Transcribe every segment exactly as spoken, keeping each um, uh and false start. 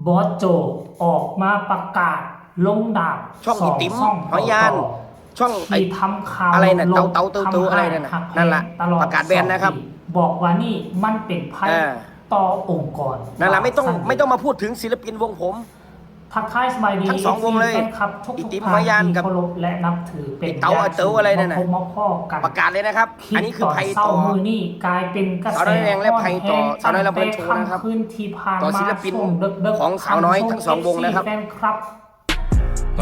บอสโจออกมาประกาศลงดาบ ช่อง ส อี อง ติ๋ม ช่อง หอยยาน ต่อ ช่องไอ้ ที่ทำข่าว อะไรน่ะ ลบ เต๋าเต๋าเต๋าเต๋า ทำ อะไร ให้ นั่นน่ะ หัก นั่นล่ะ แพงตลอด ประกาศแบนนะครับ สองปีบอกว่านี่มันเป็นภัย เออ ต่อองค์กร นั่นล่ะ ไม่ต้อง ว่าซั่น ไม่ต้องมาพูดถึงศิลปินวงผม ทักทายสบายดี ทั้งสองวงเลย เอฟซีแฟนคลับทุกๆ อี ท่าน ติ๋มหอยยานกับ ที่เคารพและนับถือเป็น ไอ้เต๋า อย่าง ไอ้เต๋าอะไรนั่นน่ะ มาพบมาพ้อกัน ประกาศเลยนะครับ คลิป อันนี้คือ ตอน ภัย เช้า ต่อ มื้อนี้กลายเป็นกระแส สาวน้อยแพงและภัยต่อ ร้อนแฮง สาวน้อยลำเพลินโชว์นะครับ ตั้งแต่ค่ำคืนที่ผ่าน ต่อ มา ศิลปิน ช่วงดึกๆ ของสาวน้อยทั้งสองวงนะครับ เอฟซีแฟนคลับ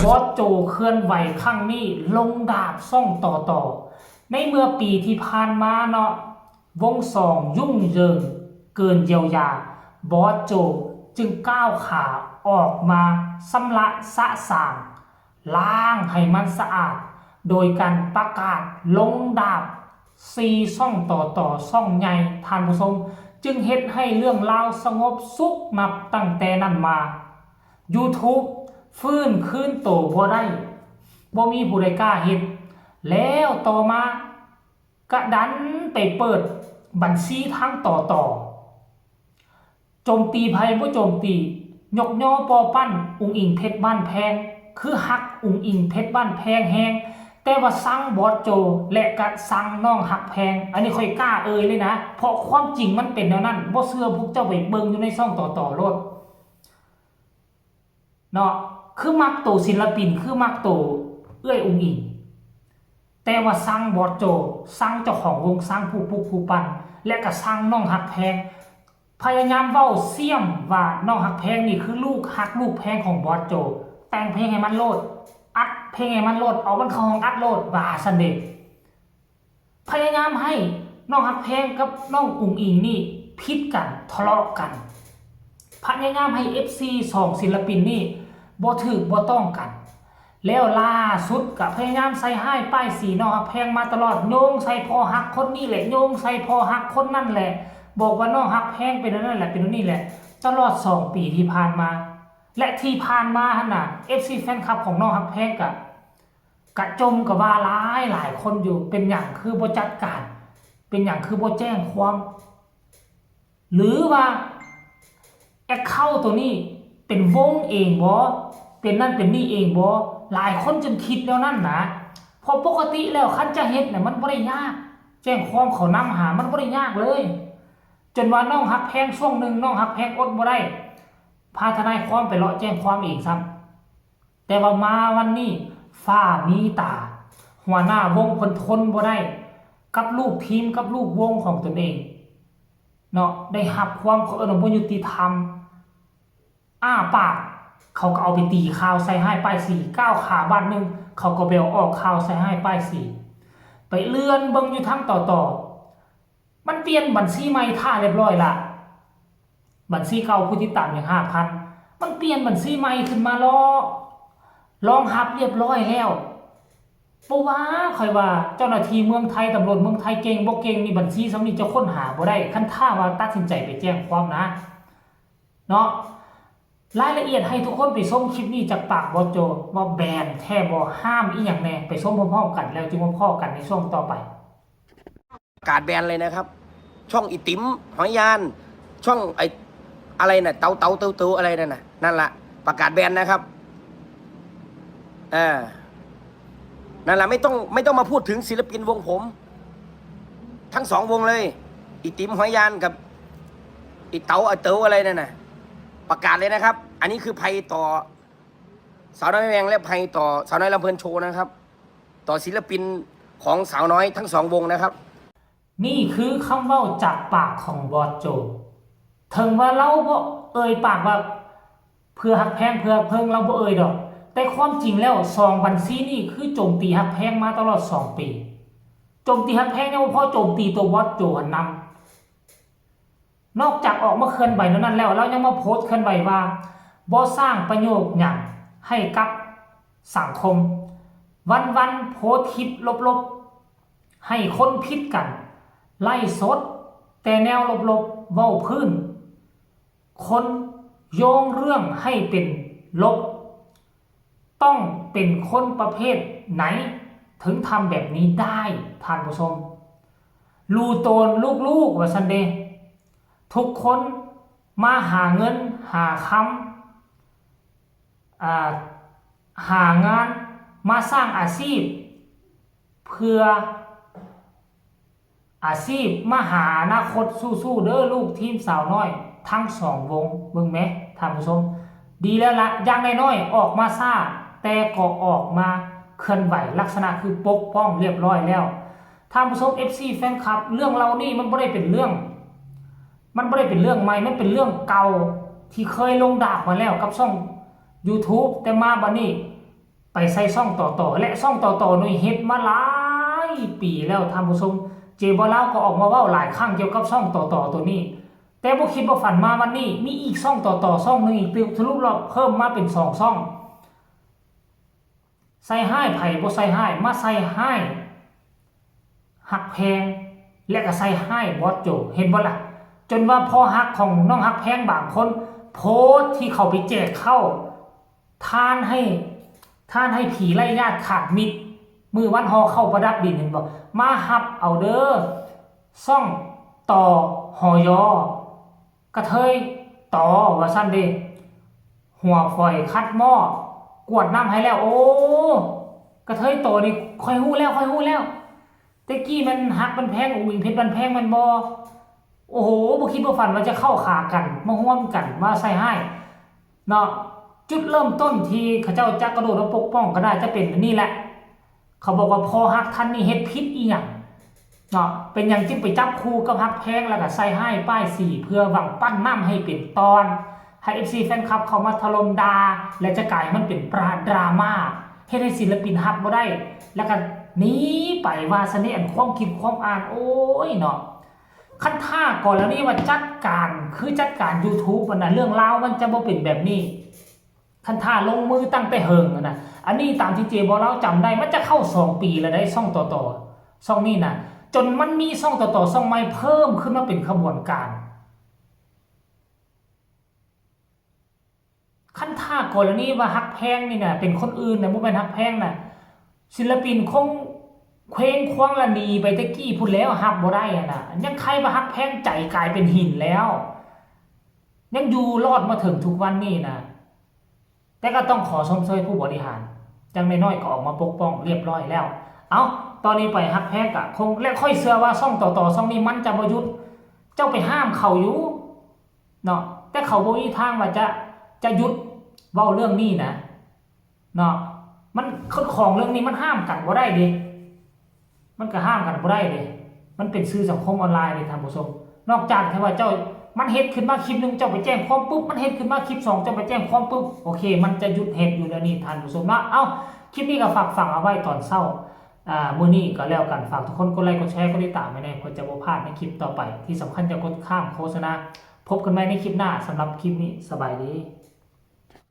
บอสโจเคลื่อนไหวครั้งนี้ลงดาบซ่องต่อต่อ ในเมื่อปีที่ผ่านมาเนาะ วงสองยุ่งเหยิงเกินเยียวยา บอสโจจึงก้าวขาออกมาชำระสะสาง ล้างให้มันสะอาด โดยการประกาศลงดาบสี่ซ่องต่อต่อซ่องใหญ่ ท่านผู้ชม จึงเฮ็ดให้เรื่องราวสงบสุขนับตั้งแต่นั้นมา YouTube ฟื้นคืนโตบ่ได้ บ่มีผู้ใดกล้าเฮ็ด แล้วต่อมา กะดันไปเปิดบัญชีทางต่อต่อ โจมตีไผบ่โจมตี ยกยอปอปั้นอุ๋งอิ๋งเพชรบ้านแพง คือฮักอุ๋งอิ๋งเพชรบ้านแพงแฮง แต่ว่าซังบอสโจ และกะซังน้องฮักแพง อันนี้ข้อยกล้าเอ่ยเลยนะ เพราะความจริงมันเป็นแนวนั้น บ่เชื่อพวกเจ้าไปเบิ่งอยู่ในซ่องต่อต่อโลด เนาะ คือมักโตศิลปิน คือมักโตเอื้อยอุ๋งอิ๋ง แต่ว่าซังบอสโจ ซังเจ้าของวง ซังผู้ปลุกผู้ปั้น และกะซังน้องฮักแพง พยายามเว้าเสี้ยมว่าน้องฮักแพงนี่คือลูกฮักลูกแพงของบอสโจ แต่งเพลงให้มันโลด อัดเพลงให้มันโลด เอามันเข้าห้องอัดโลด ว่าซั่นเด้ พยายามให้น้องฮักแพงกับน้องอุ๋งอิ๋งนี่ผิดกัน ทะเลาะกัน พยายามให้ เอฟซี สองศิลปินนี่บ่ถืกบ่ต้องกัน แล้วล่าสุดกะพยายามใส่ฮ้ายป้ายสีน้องฮักแพงมาตลอด โยงใส่พ่อฮักคนนี้แหละ โยงใส่พ่อฮักคนนั่นแหละ บอกว่าน้องฮักแพงเป็นอันนั้นแหละ เป็นอันนี้แหละ ตลอดสองปีที่ผ่านมา และที่ผ่านมาหั่นน่ะ เอฟซี แฟนคลับของน้องฮักแพงกะ กะจมกะว่าหลายหลายคนอยู่ เป็นหยังคือบ่จัดการ เป็นหยังคือบ่แจ้งความ หรือว่า account ตัวนี้เป็นวงเองบ่ เป็นนั่นเป็นนี่เองบ่ หลายคนจนคิดแนวนั้นนะ เพราะปกติแล้วคันจะเฮ็ดน่ะมันบ่ได้ยาก แจ้งความเขานำหามันบ่ได้ยากเลย จนว่าน้องฮักแพงช่วงหนึ่งน้องฮักแพงอดบ่ได้ พาทนายความไปเลาะแจ้งความเองซ้ำ แต่ว่ามาวันนี้ฟ้ามีตา หัวหน้าวงเพิ่นทนบ่ได้ กับลูกทีมกับลูกวงของตนเอง เนาะ ได้รับความเขาเอิ้นว่าบ่ยุติธรรม อ้าปากเขาก็เอาไปตีข่าวใส่ฮ้ายป้ายสี ก้าวขาบาดหนึ่งเขาก็ไปเอาออกข่าวใส่ฮ้ายป้ายสี ไปเลื่อนเบิ่งอยู่ทางต่อต่อ มันเปลี่ยนบัญชีใหม่ท่าเรียบร้อยละ บัญชีเก่าผู้ติดตามยังห้าพัน มันเปลี่ยนบัญชีใหม่ขึ้นมาลอ รองรับเรียบร้อยแล้ว เพราะว่าข้อยว่าเจ้าหน้าที่เมืองไทย ตำรวจเมืองไทยเก่งบ่เก่งนี่ บัญชีส่ำนี้จะค้นหาบ่ได้ คันถ้าว่าตัดสินใจไปแจ้งความนะ เนาะ รายละเอียดให้ทุกคนไปชมคลิปนี้จากปากบอสโจ ว่าแบนแท้บ่ ห้ามอีหยังแน่ ไปชมพร้อมๆกัน แล้วจึงมาพ้อกันในช่วงต่อไป ประกาศแบนเลยนะครับ ช่องอีติ๋มหอยยาน ช่องไอ้อะไรน่ะ เต๋าเต๋าเต๋าเต๋าอะไรนั่นน่ะ นั่นล่ะ ประกาศแบนนะครับ เออ นั่นล่ะ ไม่ต้องไม่ต้องมาพูดถึงศิลปินวงผม ทั้งสองวงเลย อีติ๋มหอยยานกับ อีเต๋าไอ้เต๋าอะไรนั่นน่ะ ประกาศเลยนะครับ อันนี้คือภัยต่อ สาวน้อยแพงและภัยต่อสาวน้อยลำเพลินโชว์นะครับ ต่อศิลปินของสาวน้อยทั้งสองวงนะครับ นี่คือคำเว้าจากปากของบอสโจ ถึงว่าลาวบ่เอ่ยปากว่าเพื่อฮักแพงเพื่อฮักเพิง ลาวบ่เอ่ยดอก แต่ความจริงแล้วสองบัญชีนี่คือโจมตีฮักแพงมาตลอดสองปี โจมตีฮักแพงยังบ่พอ โจมตีตัวบอสโจหั้นนำ นอกจากออกมาเคลื่อนไหวแล้วนั้นแล้ว ลาวยังมาโพสต์เคลื่อนไหวว่าบ่สร้างประโยชน์หยังให้กับสังคม วันๆโพสต์คลิปลบๆ ให้คนผิดกัน ไลฟ์สดแต่แนวลบๆ เว้าพื้น คนโยงเรื่องให้เป็นลบ ต้องเป็นคนประเภทไหน ถึงทำแบบนี้ได้ ท่านผู้ชม ลูโตนลูกๆ ว่าซั่นเด้ ทุกคนมาหาเงินหาค อ่าหางานมาสร้างอาชีพ เพื่ออาชีพมาหาอนาคต สู้ๆเด้อลูกทีมสาวน้อยทั้งสองวง เบิ่งแหมท่านผู้ชม ดีแล้วละ อย่างน้อยๆออกมาช้า แต่ก็ออกมาเคลื่อนไหวลักษณะคือปกป้องเรียบร้อยแล้ว ท่านผู้ชม เอฟซี แฟนคลับ เรื่องเหล่านี้มันบ่ได้เป็นเรื่อง มันบ่ได้เป็นเรื่องใหม่ มันเป็นเรื่องเก่าที่เคยลงดากมาแล้วกับช่อง YouTube แต่มาบัดนี้ไปใส่ช่องต่อๆ และช่องต่อๆนี่เฮ็ดมาหลายปีแล้วท่านผู้ชม เจบ่าวลาวก็ออกมาเว้าหลายครั้งเกี่ยวกับช่องต่อๆตัวนี้ แต่บ่คิดบ่ฝันมาวันนี้มีอีกช่องต่อๆช่องหนึ่งอีก สรุปแล้วเพิ่มมาเป็นสองช่อง ใส่ฮ้ายไผบ่ใส่ฮ้าย มาใส่ฮ้ายฮักแพง และก็ใส่ฮ้ายบอสโจ เห็นบ่ล่ะ จนว่าพ่อฮักของน้องฮักแพงบางคน โพสต์ที่เขาไปแจกข้าวทานให้ ทานให้ผีไร้ญาติขาดมิตร มื้อวันห่อข้าวประดับดิน เห็นบ่ มาฮับเอาเด้อ ช่อง ต หย กระเทยต ว่าซั่นเด้ หัวฝอยคัดหม้อ กวดน้ำให้แล้ว โอ้ กระเทยต นี่ ข้อยฮู้แล้ว ข้อยฮู้แล้ว แต่กี้มันฮักมันแพง อุ๋งอิ๋งเพชรบ้านแพง แม่นบ่ โอ้โห บ่คิดบ่ฝันว่าจะเข้าขากัน มาร่วมกัน มาใส่ฮ้าย เนาะ จุดเริ่มต้นที่เขาเจ้าจะกระโดดมาปกป้องก็ได้จะเป็นอันนี้แหละ เขาบอกว่าพ่อฮักท่านนี่เฮ็ดผิดอีหยัง เนาะ เป็นหยังจึงไปจับคู่กับฮักแพง แล้วก็ใส่ฮ้ายป้ายสี เพื่อหวังปั้นน้ำให้เป็นตอน ให้ เอฟซี แฟนคลับเข้ามาถล่มด่า และจะกลายมันเป็นปราดราม่า เฮ็ดให้ศิลปินฮับบ่ได้ แล้วก็หนีไปว่าซะนี่ อันความคิดความอ่าน โอ้ยเนาะ คันถ้ากรณีว่าจัดการ คือจัดการ YouTube มันน่ะ เรื่องราวมันจะบ่เป็นแบบนี้ คันถ้าลงมือตั้งแต่เหิงอะนะ อันนี้ตามที่เจบ่าวลาวจำได้ มันจะเข้าสองปีแล้วได้ ช่องต่อๆ ช่องนี้นะ จนมันมีช่องต่อๆ ช่องใหม่เพิ่มขึ้นมาเป็นขบวนการ คันถ้ากรณีว่าฮักแพงนี่นะ เป็นคนอื่นนะ บ่แม่นฮักแพงนะ ศิลปินคงเคว้งคว้างละหนีไปแต่กี้พู้นแล้ว ฮับบ่ได้อะนะ ยังใครว่าฮักแพงใจกลายเป็นหินแล้ว ยังอยู่รอดมาถึงทุกวันนี้นะ แต่ก็ต้องขอชมเชยผู้บริหาร อย่างน้อยๆก็ออกมาปกป้องเรียบร้อยแล้ว เอ้า ตอนนี้ไปฮักแพงกะคง และข้อยเชื่อว่าช่องต่อๆ ช่องนี้มันจะบ่หยุด เจ้าไปห้ามเขาอยู่ เนาะ แต่เขาบ่มีทางว่าจะ จะหยุดเว้าเรื่องนี้นะ เนาะ มัน ของเรื่องนี้มันห้ามกันบ่ได้เด้ มันก็ห้ามกันบ่ได้เด้ มันเป็นสื่อสังคมออนไลน์เด้ท่านผู้ชม นอกจากที่ว่าเจ้า มันเฮ็ดขึ้นมาคลิปหนึ่งเจ้าไปแจ้งความปุ๊บ มันเฮ็ดขึ้นมาคลิปสองเจ้าไปแจ้งความปุ๊บ โอเค มันจะหยุดเฮ็ดอยู่เดี๋ยวนี้ท่านผู้ชมเนาะ เอ้า คลิปนี้ก็ฝากฝังเอาไว้ตอนเช้า อ่า มื้อนี้ก็แล้วกัน ฝากทุกคนกดไลค์ กดแชร์ กดติดตามไว้แน่ เพื่อจะบ่พลาดในคลิปต่อไป ที่สำคัญอย่ากดข้ามโฆษณา พบกันใหม่ในคลิปหน้า สำหรับคลิปนี้สบายดี